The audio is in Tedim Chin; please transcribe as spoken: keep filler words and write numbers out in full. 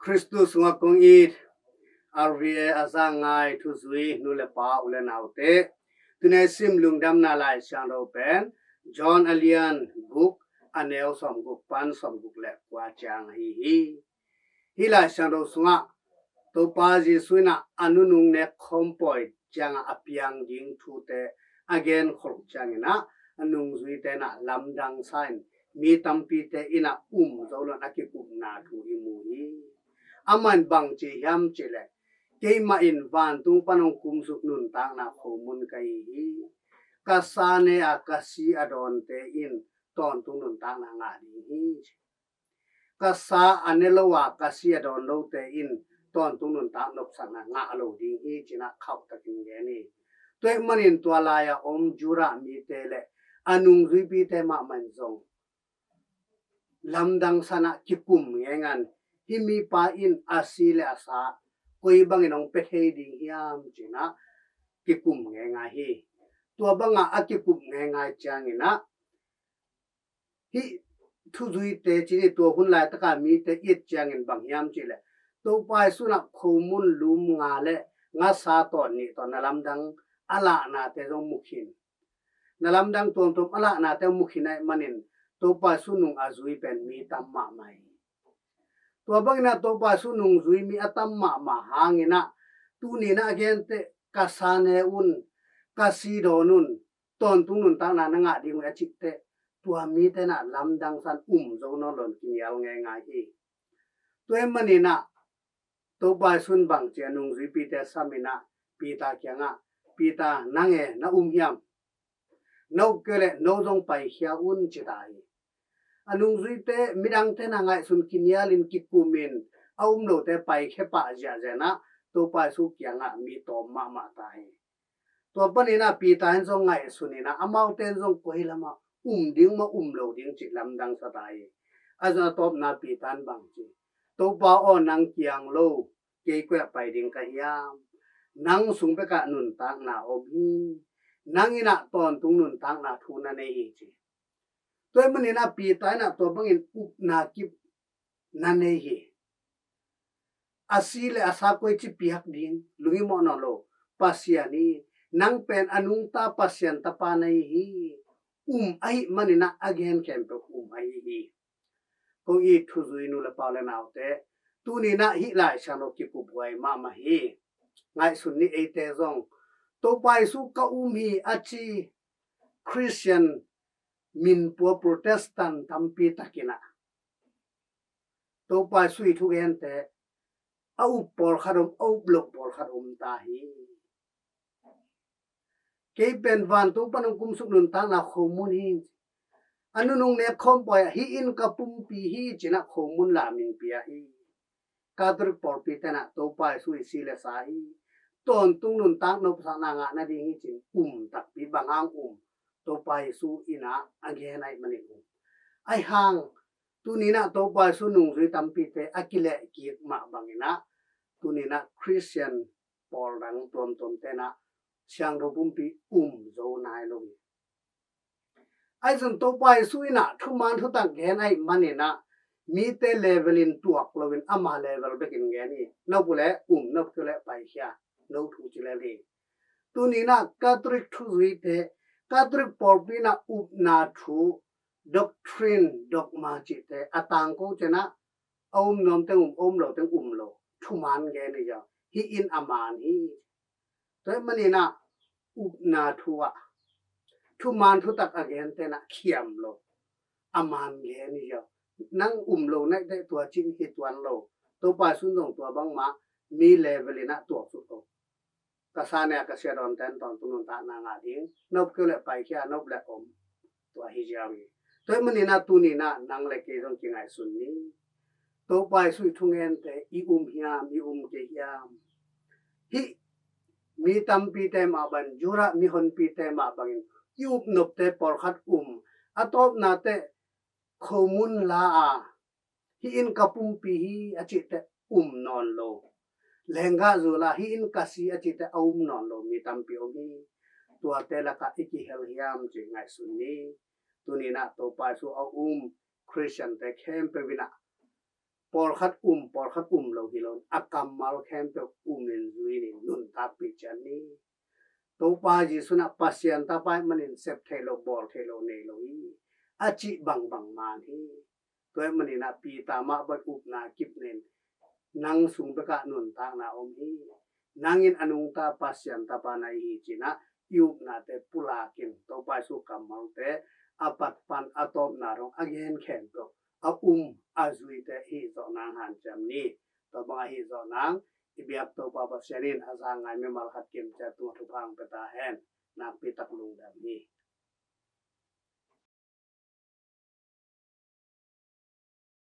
Khristu sungah kong it, R V A a za ngai thuzui nu le pa, u le naute, tuni a sim lungdamna Lai Siangtho pen John a lian guk, a neu sawmguk pan sawmguk le kua ciang ahi hi. Hih Lai Siangtho sungah Topa Jesuh in ah a nunung nek khawm pawi ciangah a piang ding thute a genkholh ciangin ah a nungzuite in ah lamdang sa in mi tampite in ah um zo loin a kikupna thu i mu hi. Amah in bang ci hiam cih leh, keimah in vantung pan hong kumsuk nuntakna khomun ka hi hi. Ka sa ne a ka si a dawnte in tawntung nuntakna ngah ding hi. Ka sa a ne lo a ka si a dawn lote in tawntung nuntak nopsakna ngah lo ding hi, ci-in ah khauhtakin gen hi. Tua ahih manin tua lai-a om Judah mite le a nungzuipite mahmah in zong lamdang sa in ah kikum ngeingai in, hih mipa in a si le a sa koi bangin hong pia thei ding hiam, ci-in ah kikum ngeingai hi. Tua bangah a kikum ngeingai ciangin ah hih thuzuite, ci-in tua hun laitaka mite i et ciangin bang hiam cih leh, Topa Jesuh in ah khomun lum nga le ngasa tawh nih tawh na lamdang a lahnate zong mu khin. Na lamdang tuamtuam a lahnate mu khin ahih manin Topa Jesuh nung a zui pen mi tam mahmah hi. Tua bangin ah Topa Jesuh nungzui mi a tam mahmah hangin ah tuni in ah a genteh, ka sa ne un, ka si dawn un, tawntung nuntakna na ngah ding uh hi, a cih teh tua mite in ah lamdang sa in um zo nawn loin kinial ngeingai hi. Tua ahih manin ah Topa Jesuh in bang ci a nungzuipite sam in ah Peter kiangah, Peter, nang e, na um hiam? Na up kei leh no zong paikhia un, ci ta hi. A nungzuite, midangte in ah ngaihsun kinialin kikumin a um lote paikhia pah ziahziah in ah Topa Jesuh kiangah mi tawm mahmah ta hi. Tua panin ah Peter in zong ngaihsun in ah amaute in zong koi lamah um ding maw, um lo ding cih lamdang sa ta hi. A zong a tawpna Peter in bang ci, Topa aw, nang kiang lo kei koi ah pai ding ka hiam? Nang sung bekah nuntakna om hi. Nang in ah tawntung nuntakna thu na nei hi, ci. Tua ahih manin ah Peter in ah tua bangin upna kip na nei hi. A si le a sa koi ci piak ding, lunghimawh nawn lo, Pasian hi. Nang pen a nungta Pasian tapa na hi hi. Um ahih manin ah a gen khempeuh um ahi hi. Kong it thuzui nu le pa, u le naute, tuni in ah hih Lai Siangtho kikuphuai mahmah hi. Ngaihsun ni, eite zong Topa Jesuh ka um hi a ci Christian minpua Protestant tampi tak in ah Topa Jesuh i thugente a up pawlkhat om, a up loh pawlkhat om ta hi. Kei pen vantung pan hong kumsuk nuntakna khomun hi, a nunung nek khawm pawi ah hih in ka pumpi hi, ci-in ah khomun la min pia hi. Catholic pawlpite in ah Topa Jesuh i si le sa hi, tawntung nuntak nopsakna ngah nading hi, ci-in um takpi. Bang hang um? Topa Jesuh in ah a gen ahih manin um. Ahih hang tuni in ah Topa Jesuh nungzui tampite a kileh kik mah bangin ah tuni in ah Christian pawl dang tuamtuamte in ah siangtho pumpi um zo nai lo hi. Ahi zong Topa Jesuh in ah thuman thutak gen ahih manin ah mite level in tuak loin ama level bekin gen hi. Na up uh leh um, na up kei uh leh paikhia, no thu ci lel hi. Tuni in ah Catholic thuzuite, Catholic pawlpi in ah upna thu, doctrine, dogma cihte a tangko ciangin ah a um nuam teng um, a um lo teng um lo, thuman gen hi zaw. Hih in a man hi. Tua ahih manin ah upna thu ah thuman thutak a gente in ah khiam lo, a man gen hi zaw. Nang um lo na hih teh tua cih hi tuan lo. Topa Jesuh in zong tua bangmah mi level in ah tuaksuk lo. Ka sa ne a ka si a dawnte in tawntung nuntakna ngah ding, na up kei uh leh paikhia, na up leh om. Tua hi ziau hi. Tua ahih manin ah tuni in ah nang le kei zong kingaihsun ni. Topa Jesuh i thugente i um hiam, i um kei hiam? Hih mi tampite mah bang, Judah mihonpite mah bangin i upnopte pawlkhat um. A tawpna teh khomun la a, hih in ka pumpi hi a cih teh um nawn lo. Lenggah zul a, hih in ka si a cih teh a um nawn lo mi tampi om hi. Tuate lakah i kihel hiam cih ngaihsun ni. Tuni in ah Topa Jesuh a um Christiante khempeuh in ah pawlkhat um, pawlkhat um lo hi lo, a kammal khempeuh um in zui in nuntakpih ciat ni. Topa Jesu in ah Pasian tapa ahih manin sep thei lo, bawl thei lo nei lo hi, a cih bangbang man hi. Tua ahih manin ah Peter mah bang upna kip nen, nang sung bekah nuntakna om hi. Nang in a nungta Pasian tapa na hi hi ci-in ah i upnate pulak in, Topa Jesu kammalte a patpan a tawpna dong a gen khempeuh a um a zuite hih zawh nang hanciam ni. Tua bang ahi zawh nang i biak Topa Pasian in a za ngai mimal khat kim ciat tungah thupha hong pia ta hen. Nakpi tak lungdam hi.